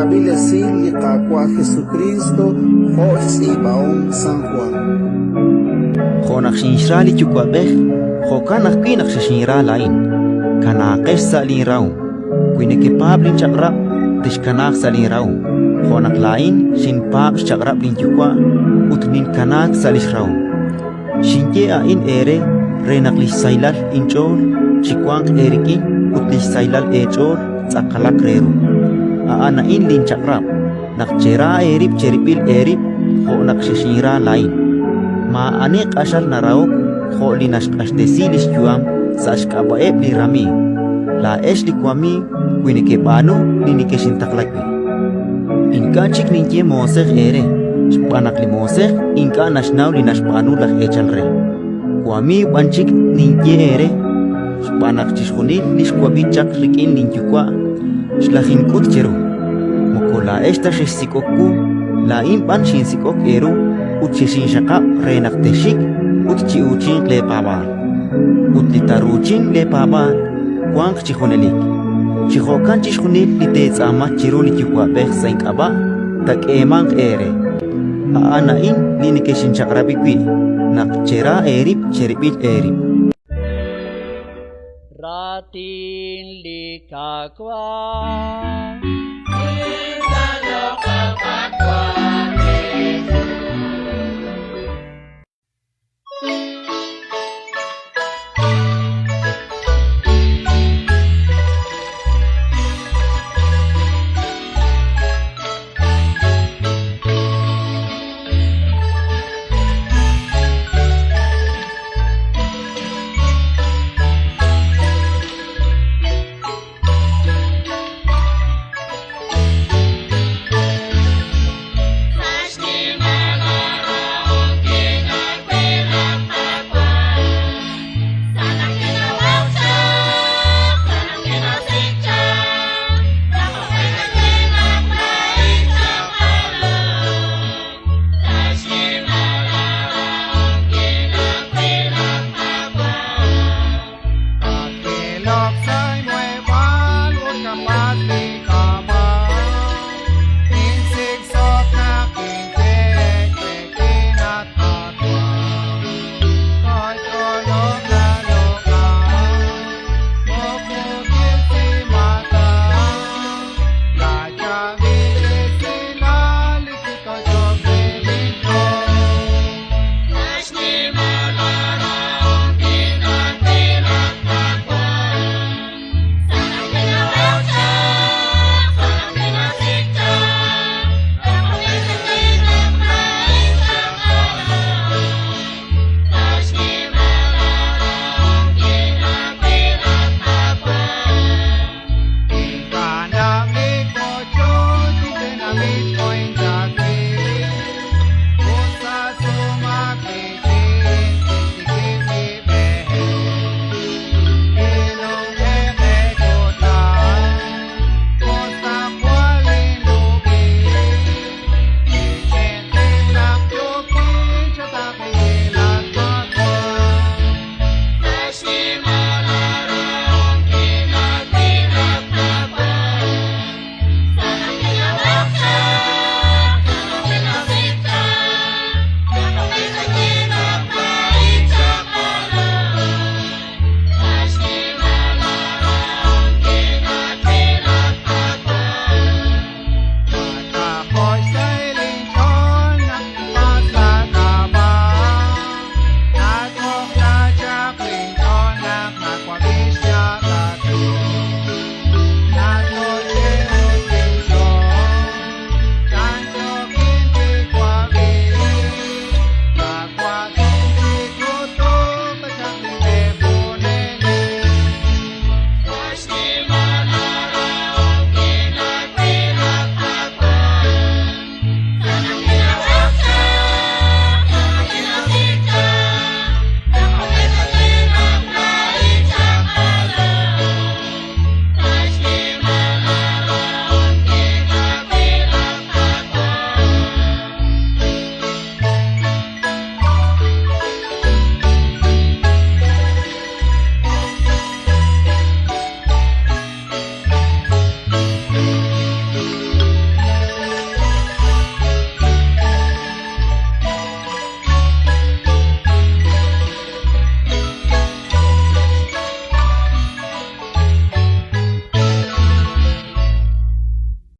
Xchaab'il esil li Qaawa' Jesukriist jo' xtz'iib'ahom San Jwan. Jo' naq xinxra li Yuwa'b'ej, jo'kan ajwi' naq xexinra laa'in. Kanaaqex sa' linrahom. Wi nekepaab' linchaq'rab', texkanaaq sa' linrahom, jo' naq laa'in xinpaab' xchaq'rab' linYuwa' ut ninkanaak sa' li xrahom. Xinye a'in eere re naq li xsahilal inch'ool chiwanq eerik'in ut li xsahilal eech'ool tz'aqalaq re ru. A'an a'in linchaq'rab', naq chera eerib' cherib'il eerib' jo' naq xexinra laa'in. Maa'ani q'axal narahok jo' li naxq'axtesi li xyu'am sa' xk'ab'a'eb' li ramiiw. Laa'ex li wamiiw wi nekeb'aanu li nekexintaqla wi'. Ink'a' chik ninye moosej eere, xb'aan naq li moosej ink'a' naxnaw li naxb'aanu laj eechal re. Wamiiw b'an chik ninye eere, xb'aan naq chixjunil li xwab'i chaq rik'in linYuwa' xlajink'ut cheru. Moko laa'ex ta xexsik'ok wu, laa'in b'an xinsik'ok eeru ut xexinxaqab' re naq texxik ut chi'uuchinq leepaab'aal. Ut li taaruuchin leepaab'aal wanq chi junelik. Chi jo'kan chixjunil li teetz'aama chiru li Yuwa'b'ej sa' ink'ab'a' taak'eemanq eere. A'an a'in li nekexinchaq'rab'i wi', naq chera eerib' cherib'il eerib'. Raatin li Qaawa'.